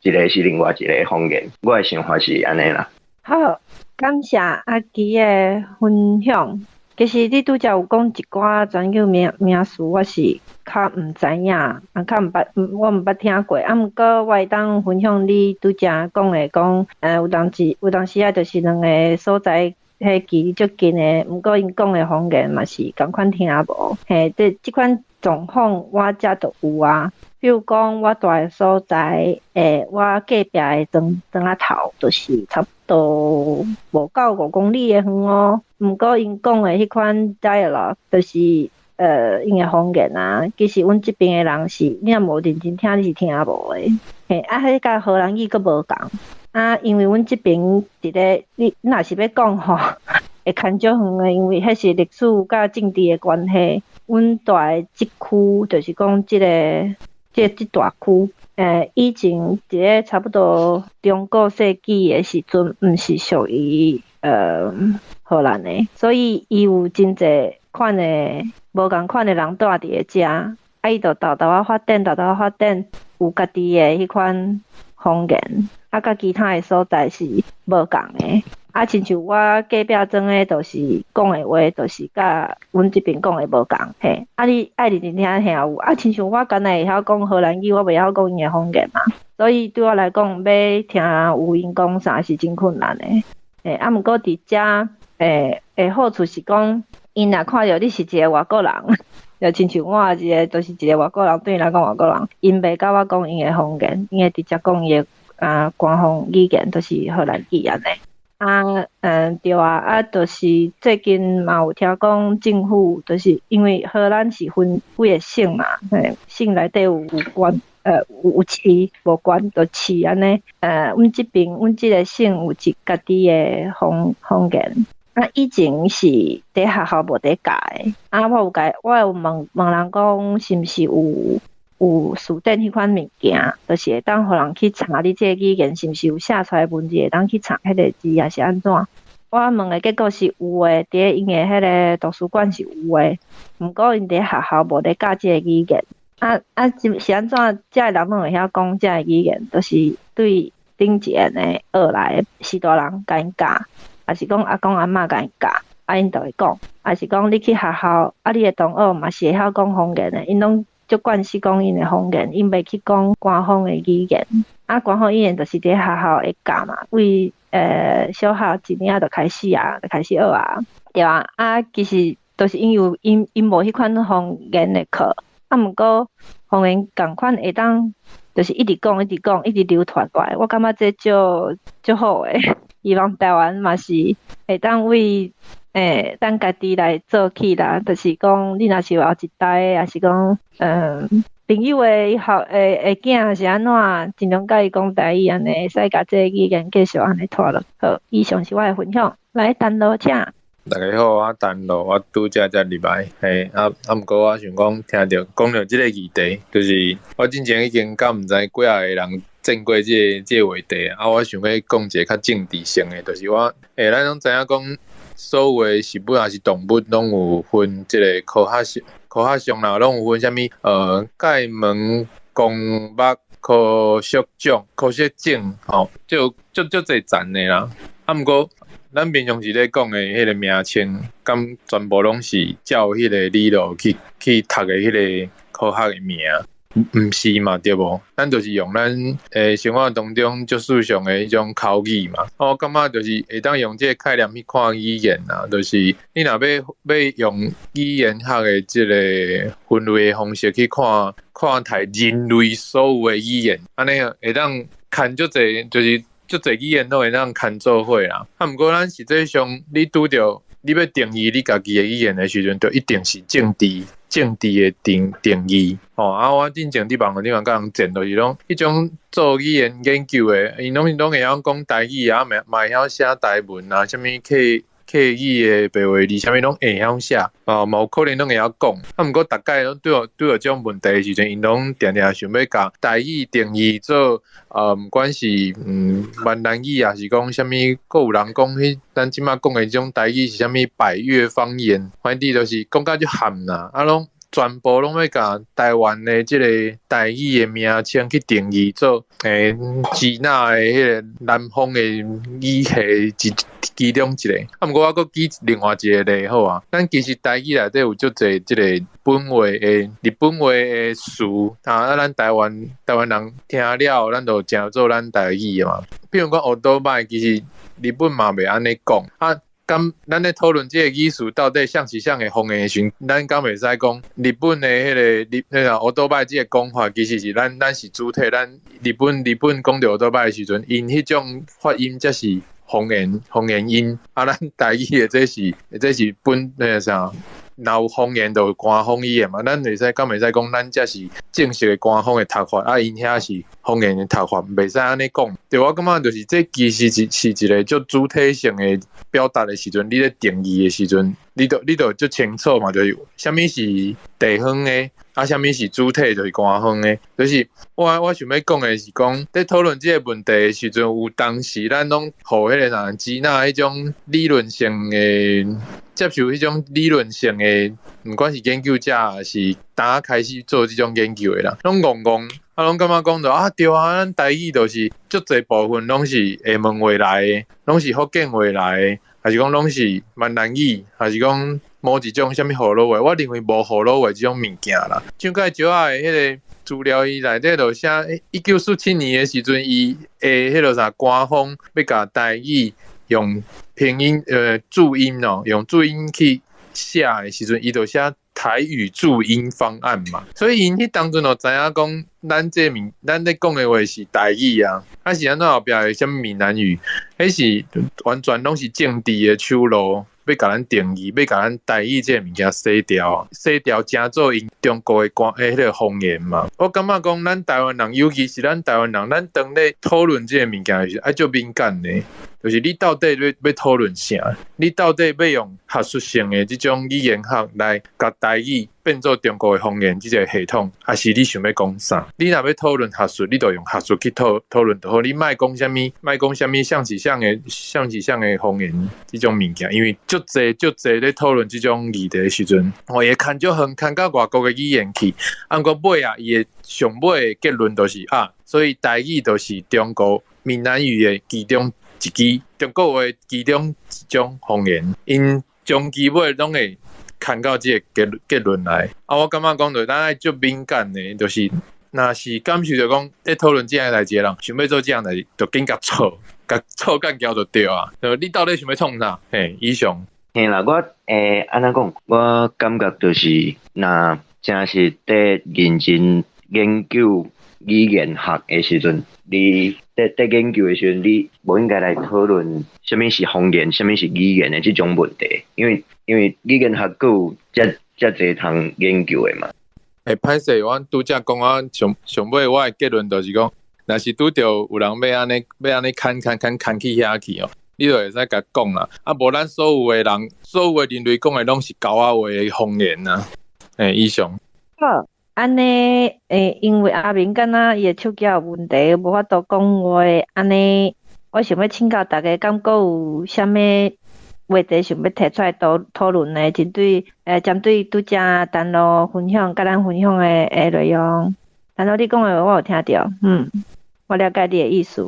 一个是另外一个方言，我的想法是按呢啦。好，感謝阿基的分享。其實你拄才有講一寡專有名詞，我是較毋知影，啊，較毋捌，我毋捌聽過。啊，毋過我會當分享你拄才講的講，有當時啊，就是兩个所在彼距離足近的，毋過𪜶講的方言嘛是仝款聽無。嘿，這款狀況我遮都有啊。比如講，我蹛的所在，我隔壁的莊仔頭，就是差不多無夠5公里的遠哦。毋過𪜶講的彼款 dialect，就是𪜶的方言啊，其實阮這邊的人是，你若無認真聽，你是聽無的。嘿，啊，彼佮荷蘭語閣無仝。啊，因為阮這邊佇咧，你若是欲講吼，會牽足遠的，因為彼是歷史佮政治的關係。阮蹛的這區，就是講這个。這大區，以前佇咧差不多中古世紀的時陣，毋是屬於荷蘭的，所以伊有真濟款的無仝款的人蹛佇咧遮，啊，伊就沓沓仔發展，沓沓仔發展，有家己的彼款方言，啊，佮其他的所在是無仝的。啊，親像我隔壁庄的，就是講的話，就是佮阮這邊講的無仝嘿。啊，你愛認真聽聽有。啊，親像我敢若會曉講荷蘭語，我袂曉講𪜶的方言嘛。所以對我來講，欲聽有𪜶講啥是真困難的。嘿，啊，毋過佇遮，好處是講，𪜶若看著你是一个外國人，就親像我一个，就是一个外國人，對𪜶來講外國人，𪜶袂佮我講𪜶的方言，𪜶會直接講伊的官方語言，就是荷蘭語按呢。啊，對啊，啊，就是最近嘛有聽講政府，就是因為荷蘭是分幾个省嘛，嘿，省內底有縣，有市，無縣就市按呢。阮這邊，阮這个省有一家己的方言。啊，以前是佇學校無佇教的。啊，我有問問人講，是毋是有辭典彼款物件，就是會當予人去查你這個語言是毋是有寫出來文字，會當去查彼個字，抑是按怎？我問的結果是有的，佇𪜶的彼个圖書館是有的，毋過𪜶佇學校無咧教這个語言。啊啊，是按怎？遮的人攏會曉講這個語言，就是對頂一個的學來的序大人共𪜶教，抑是講阿公阿嬤共𪜶教，啊𪜶就會講，抑是講你去學校，啊你的同學嘛是會曉講方言的，𪜶攏足慣勢講𪜶的方言，𪜶袂去講官方的語言。啊，官方語言就是佇學校會教嘛，為小學一年仔就開始啊，就開始學啊，對啊。啊，其實都是因為𪜶無彼款方言的課，啊，毋過方言仝款會當，就是一直講，一直講，一直流傳落來。我感覺這足好的，希望台灣嘛是會當為咱家己來做起啦，就是講你若是有後一代，抑是講朋友的後的囝是按怎，盡量佮伊講台語按呢，會使共這个語言繼續按呢拖落。好，以上是我的分享。來，陳羅請。大家好，我陳羅，我拄才才入來，嘿，啊啊，毋過我想講，聽著講著這个議題，就是我之前已經佮毋知幾仔个人戰過這个話題，啊，我想欲講一个較政治性的，就是我，咱攏知影講，所有的植物抑是動物，攏有分這个科學上，科學上啦，攏有分啥物，界門綱目科屬種、科屬種，吼，就足足濟層的啦。啊，毋過咱平常時咧講的彼个名稱，敢全部攏是照彼个理路去讀的彼个科學的名？毋是嘛，對無？咱就是用咱生活當中足時常的彼種口語嘛。我感覺就是會當用這个概念去看語言啊，就是你若欲用語言學的這个分類的方式去看待人類所有的語言，按呢會當牽足濟，就是足濟語言攏會當牽做伙啦。啊，毋過咱實際上你拄著你欲定義你家己的語言的時陣，就一定是政治的定義。吼，啊，我進前佇網路頂面共人戰，就是講彼種做語言研究的，𪜶攏會曉講台語啊，嘛會曉寫台文啊，啥物客語的白話字，啥物攏會曉寫，哦，嘛有可能攏會曉講。啊，毋過逐擺攏拄著這種問題的時陣，𪜶攏定定想欲共台語定義做，毋管是閩南語，抑是講啥物，閣有人講彼咱這馬講的這種台語是啥物百越方言，反正就是講甲足含啦，啊，攏全部攏欲共台灣的這個台語的名稱去定義做，支那的彼個南方的語系一其中一個。啊，毋過我閣舉另外一個例好啊，咱其實台語內底有足濟這個本話的日本話的詞，啊，咱台灣人聽了，咱就成做咱台語的嘛。比如講歐兜邁，其實日本嘛袂按呢講啊。敢咱咧討論這個語詞到底像是啥个方言的時陣，咱敢袂使講日本的彼個日彼個歐兜邁這個講法，其實是咱是主體，咱日本講著歐兜邁的時陣，𪜶彼種發音才是方言音，啊，咱台語的這是本彼個啥？若有方言就有官方語言嘛，咱袂使敢袂使講咱這是正式的官方的讀法，啊，𪜶遐是方言的讀法，袂使按呢講。對，我感覺就是這其實是一個足主體性的表達的時陣，你咧定義的時陣，你就足清楚嘛，就是啥物是地方的，啊，啥物是主體，就是官方的。就是我想欲講的是講，佇討論這個問題的時陣，有當時咱攏予彼個啥支那彼種理論性的接受彼種理論性的，毋管是研究者抑是當開始做這種研究的人，攏戇戇，啊，攏感覺講著啊，對啊，咱台語就是足濟部分攏是廈門話來的，攏是福建話來的，抑是講攏是閩南語，抑是講某一種啥物河洛話，我認為無河洛話這種物件啦。蔣介石的彼個資料伊內底就寫，1947年的時陣，伊的彼個啥官方欲共台語用拼音注音哦，用注音去寫的時陣，伊就寫台語注音方案嘛。所以𪜶彼當陣就知影講，咱這物，咱咧講的話是台語啊，啊是按怎後壁的啥物閩南語，彼是完全攏是政治的手路，欲共咱定義，欲共咱台語這个物件洗掉，洗掉成做𪜶中國的官彼個方言嘛。我感覺講，咱台灣人，尤其是咱台灣人，咱當咧討論這个物件的時陣，愛足敏感的，就是你到底欲討論啥？你到底欲用學術性的這種語言學來共台語變做中國的方言這個系統，抑是你想欲講啥？你若欲討論學術，你就用學術去討論就好。你莫講啥物，莫講啥物，像是啥的，像是啥的方言這種物件，因為足濟足濟咧討論這種議題的時陣，哦，會牽足遠，牽到外國的語言去。啊，毋過尾啊，伊的上尾的結論就是啊，所以台語就是中國閩南語的其中一支，中國話其中一種方言，𪜶終其尾攏會牽到這個結論來。啊，我感覺講著咱愛足敏感的，就是若是感受著講咧討論這項代誌的人，想欲做這項代誌，就緊共錯，共錯幹譙就對啊。你到底想欲創啥？嘿，以上。嘿啦，我按怎講？我感覺就是，若真是佇認真研究語言學的時陣，你佇研究的時陣，你無應該來討論啥物是方言，啥物是語言的這種問題，因為語言學閣有遮濟通研究的嘛。欸，歹勢，我拄才講啊，上尾我的結論就是講，若是拄著有人欲按呢，欲按呢牽牽牽牽去遐去哦，你就會使共講啦。啊，無咱所有的人，所有的人類講的攏是狗仔話的方言啊。欸，以上。好，按呢，欸，因為阿明敢若伊的手機有問題，無法度講話。按呢，我想欲請教大家，敢閣有啥物話題想欲提出來討論的？針對拄才陳露分享，佮咱分享的內容。陳露，你講的話我有聽著，我了解你的意思，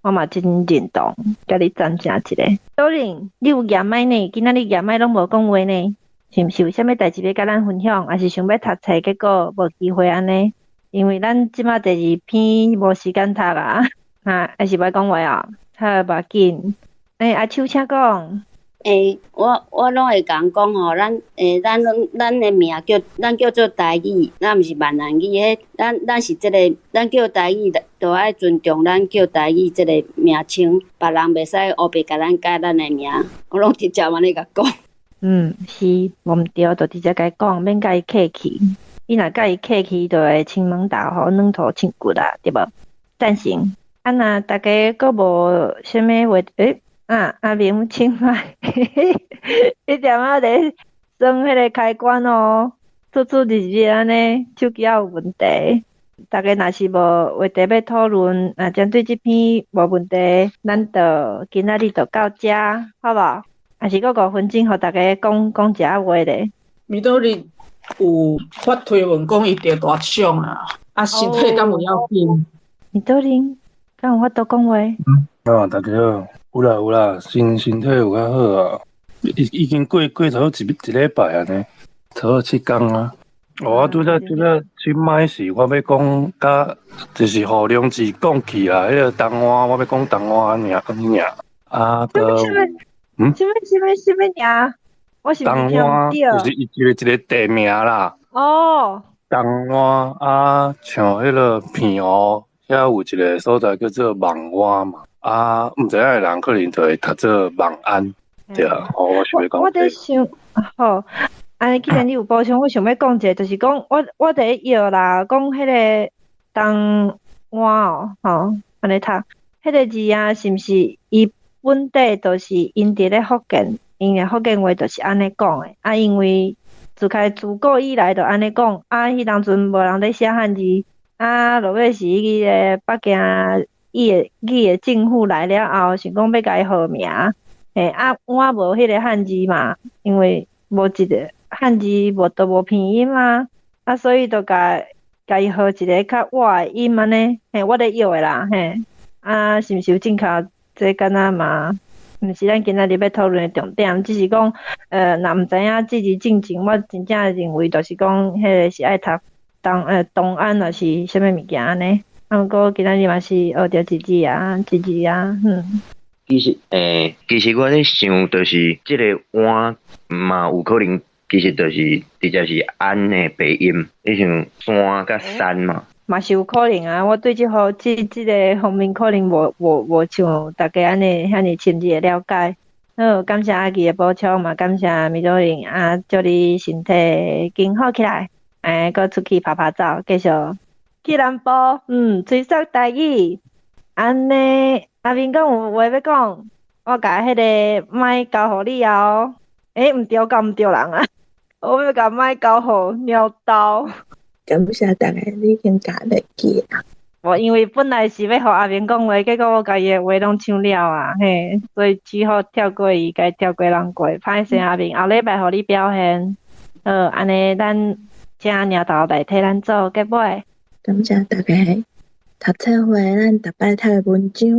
我嘛真認同，共你贊成一下。多玲，你有舉麥呢？今仔日舉麥攏無講話呢？是毋是有啥物代誌欲共咱分享？抑是想欲讀冊，結果無機會按呢？因為咱這馬第二篇無時間讀啊，哈，還是欲講話啊？好，無要緊。欸，阿秋請講。欸，我攏會共講吼，咱的名叫咱叫做台語，咱毋是閩南語。彼咱是這個，咱叫台語，就愛尊重咱叫台語這個名稱，別人袂使烏白共咱改咱的名。我攏直接按呢共講。嗯，是，無毋對，就直接共伊講，免共伊客氣。伊若共伊客氣，就會穿毛豆予軟塗穿骨啊，對無？贊成。啊，若大家閣無啥物話，欸，啊，阿明請麥，一點仔咧耍彼個開關哦，出出入入按呢，手機猶有問題。大家若是無話題欲討論，若針對這篇無問題，咱就今仔日就到遮，好無？還是閣5分鐘，予大家講講一下話咧。米多利有發推文講伊得大獎啊，啊身體敢有要緊？米多利敢有法度講話？啊，大家好，有啦有啦，身體有較好啊，已經過差不多一禮拜按呢，差不多7工啊。哦，我拄則拄則去買時，我欲講佮就是予兩字講起啦，彼個東灣，我欲講東灣爾按呢爾，啊閣，嗯？啥物啥物啥物名？我是東灣，就是伊一個一個地名啦。哦。東灣啊，像彼個澎湖遐有一個所在叫做望灣嘛，啊，毋知影的人可能就會讀做望安，對啊，哦，我想欲講。我佇想，好。按呢，既然你有補充，我想欲講一下，就是講我佇咧臆啦，講彼個東灣哦，吼，按呢讀，彼個字啊，是毋是伊本底就是𪜶佇咧福建，𪜶的福建話就是按呢講的，啊，因為自古以來就按呢講，啊，彼當陣無人咧寫漢字，啊，落尾是彼個北京伊的伊的政府來了後，想講欲共伊號名，嘿，啊，我無彼個漢字嘛，因為無一個。漢字無都無拼音啊，啊，所以就共共伊號一個較倚的音按呢，嘿，我咧臆的啦，嘿，啊，是毋是有正確？這敢若嘛，毋是咱今仔日欲討論的重點，只是講，若毋知影這字進前，我真正認為就是講，彼個是愛讀東安，抑是啥物物件按呢？啊，毋過今仔日嘛是學著一字啊，一字啊，嗯。其實我咧想，就是這個灣嘛有可能。其實就是直接是安的白音，你像山佮山嘛。嘛是有可能啊，我對這個方面可能無像大家按呢遐爾深入的了解。好，感謝阿基的補充嘛，感謝米多林啊，祝你身體健好起來，哎，閣出去趴趴走，繼續去南部，嗯，吹說台語，按呢，阿明講有話欲講，我共彼個麥交予你哦。欸，毋對，交毋對人啊！我欲共麥交予貓豆。感謝大家已經加入去啊！我因為本來是欲予阿明講話，結果我共伊的話攏搶了啊，嘿，所以只好跳過伊，共跳過人過。歹勢阿明，後禮拜予你表現。好，按呢，咱請貓豆來替咱做結尾。感謝大家讀冊會，咱逐擺讀的文章，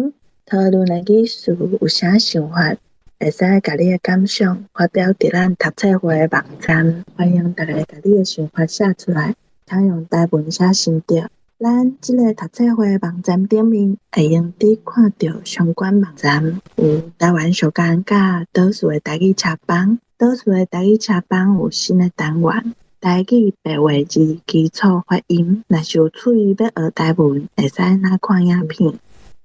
討論的語詞有啥想法？會使共你的感想發表佇咱讀冊會的網站，歡迎大家共你的想法寫出來，通用台文寫心得。咱這个讀冊會網站頂面會用得看著相關網站，有台灣小港佮島嶼的台語車幫，島嶼的台語車幫有新的單元，台語白話字基礎發音。若是有趣欲學台文，會使若看影片，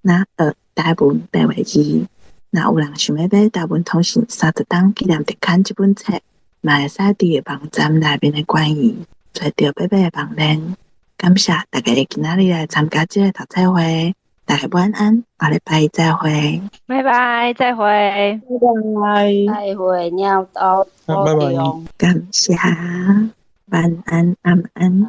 若學台文白話字。若有人想欲買《台文通信30冬紀念特刊》這本冊，嘛會使佇網站內面的官員揣著欲買的網連。感謝大家今仔日來參加這个讀冊會，大家晚安，下禮拜再會。拜拜，再會。拜拜，再會，貓豆，拜拜。感謝，晚安，晚安。